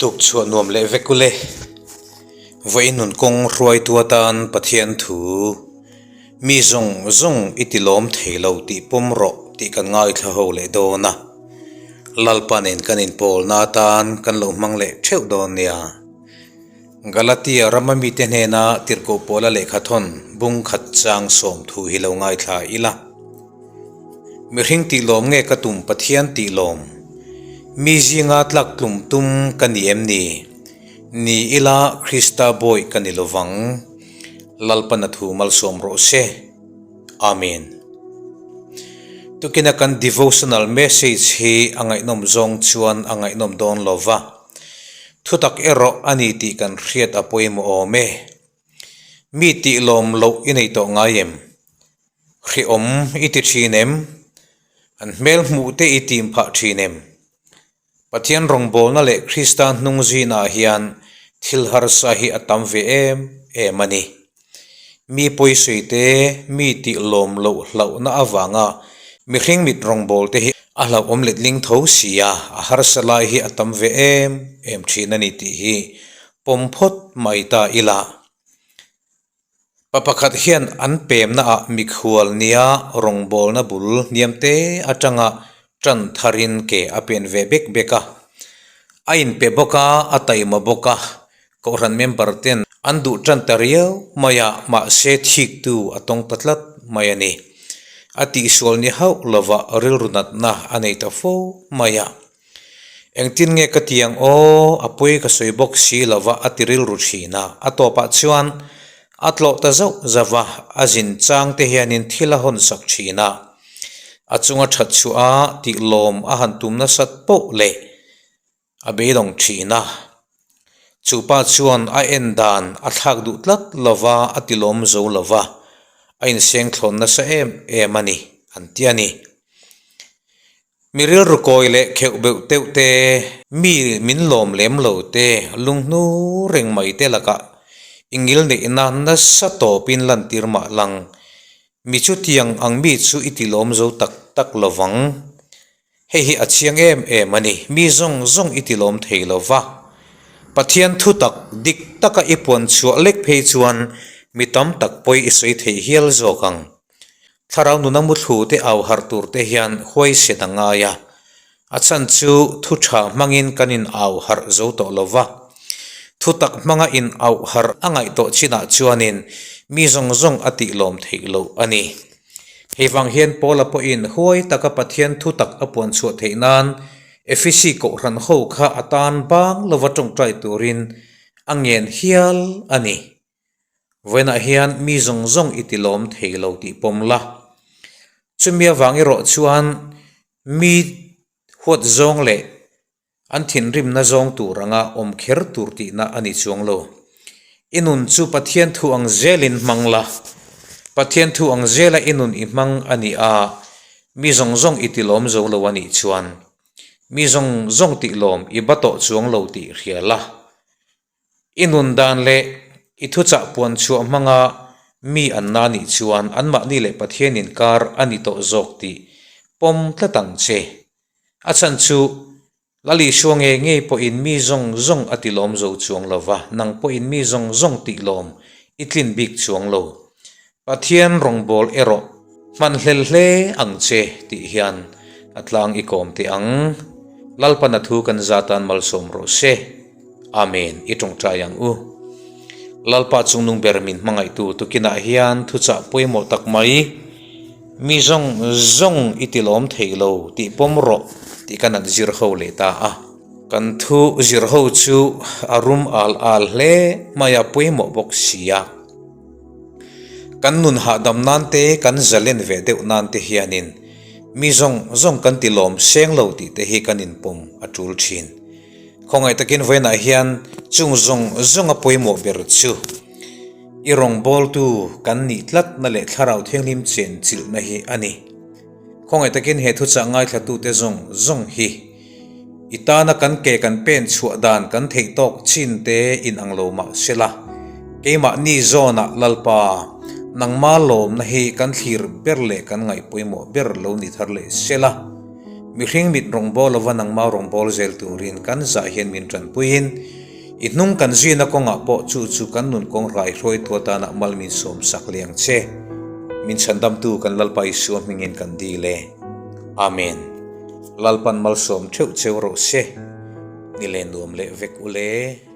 Tukchhuah nuam leh vek ule. Vawiin nun kawng hruaitu atan Pathian thu mi zawng zawng i ti lawm thei lo tih pawm rawh tih kan ngaithla ho leh dawn a. Lalpa nen kan inpawlna atan kan lo hmang leh theuh dawn nia. Galatia rama mite hnena tirhkoh pawla lehkhathawn bung khat chang 30 hi lo ngaithla ila. Mihring tih lawm nge ka tum Pathian tih lawm? Mi zinga tlak tlum tum ka ni em ni? Ni ila Krista bawi ka ni lovang. Lalpana thu malsawm rawh se. Amen. Tukina kan devotional message hi a ngaihnawm zawng chuan a ngaihnawm dawn lova. Thutak erawh a ni tih kan hriat a pawimawh awm e. Mi tih lawm loh i nei tawh ngai em? Hrehawm i ti thin em? An hmel hmuh te i tim phah thin em? Pathian rawngbawlna leh Krista hnung zinah hian thil harsa hi a tam ve em em a ni. Mi pawisawi te, mi tih lawm loh hlauhna avanga mihring mit rawngbawlte hi a hlauhawm letling tho si a, a harsa lai hi a tam ve em em thin a ni tih hi pawm phawt mai ta ila. Pa pakhat hian an pemnaah mikhual nia rawngbawlna bul hniam te atanga tan tharin ke a pen ve bek bek a. A inpe bawk a, a taima bawk a, Kohhran member ten an duh tan ta riau mai a, mahse thiktu a tawng ta tlat mai a ni. A tihsual ni hauh lova rilru natna a nei ta fo mai a. Engtin nge ka ti ang aw, a pawi ka sawi bawk si lova a ti rilru thin a. A tawpah chuan a tlawh ta zauh zauh a, a zin chang te hianin thil a hawn sak thin a. A chunga that chhuah a tih lawm a han tum nasat poh leh A beidawng thin a. Chu pa chuan a en dan a thlak duh tlat lova a ti lawm zo lova, a inseng thlawn nasa em em a ni, an ti a ni. Mi rilru kawi leh kheuh beuh teuh te, mi min lawm lem lo te, lunghnu reng mai te lakah i ngil neihna nasa tawpin lantir mah lang. Mi chutiang ang mi chu i ti lawm zo tak tak lovang. Hei hi a chiang em em a ni, mi zawng zawng i ti lawm thei lo va. Pathian thu tak dik taka i puan chhuah lek phei chuan mi tam tak pawi i sawi thei hial zawk ang. Thlarau nuna muthlu te au harh tur te hian huaisen a ngai a, a chhan chu thu tha hmangin kan in au harh zo tawh lo va. Thu tak hmanga in auh harh a ngaih tawh chinah chuanin mi zawng zawng a tih lawm theih loh a ni. Hei vang hian Paula pawhin huai taka Pathian thu tak a puan chhuah theih nan Efesi kohhran ho kha a tan bang lova tawngtai turin a ngen hial a ni. Vawiinah hian mi zawng zawng i ti lawm thei lo tih pawm la. Chumi avang erawh chuan mi huat zawng leh An thinrimna zawng tur anga awm kher tur tihna a ni chuang lo. I nun chu Pathian thu ang zelin hmang la. Pathian thu ang zela i nun i hmang a nih a, mi zawng zawng i tilawm zo lo a nih chuan, mi zawng zawng tihlawm i ba tawh chuang lo tih hria la. I nun dan leh i thuchah puan chhuah hmanga mi an na nih chuan anmahni leh Pathian inkar a ni tawh zawk tih pawm tlat ang che. A chhan chu Lal Isua ngei ngei pawhin mi zawng zawng a tilawm zo chuang lo va, nang pawhin mi zawng zawng tihlawm i tlin bik chuang lo. Pathian rawngbâwl erawh hman hlel hle ang che tih hian a tlang i kawm teh ang. Lalpana thu kan zatan malsawm rawh se. Amen, i tawngtai ang u. Lalpa chungnung ber min hmangaihtu tukinah hian thuchah pawimawh tak mai, mi zawng zawng i tilawm thei lo tih pawm rawh tih kan han zir ho leh ta a. Kan thu zir ho chu a rum al al hle mai a pawimawh bawk si a. Kan nun hahdam nan te kan zalen ve deuh nan te hianin mi zawng zawng kan tilawm seng lo tih te hi kan inpawm a tul thin. Khawngaih takin vawiinah hian chung zawng zawnga pawimawh ber chu i rawngbawltu kan nih tlatna leh thlarau thianghlim chen chilhna hi a ni. Khawngaih takin he thuchah ngaithlatute zawng zawng hi i tana kan ke kan pen chhuah dan kan theih tawk chin te in ang lo mah sela, keimahni zawnah Lalpa nangma lawmna hi kan thlir ber leh kan ngaih pawimawh ber lo ni thar leh sela. Mihring mit rawngbâwl lova nangmah rawngbâwl zel turin kan zah hian min ṭanpuiin, i hnung kan zuina kawngah pawh chu chu kan nun kawng raihruaitu atana mal min sawmsak leh ang che. Min chhandamtu kan Lalpa Isua hmingin kan dil e. Amen. Lalpan malsawm theuh cheu rawh se. Ni leh nuam leh vek u le.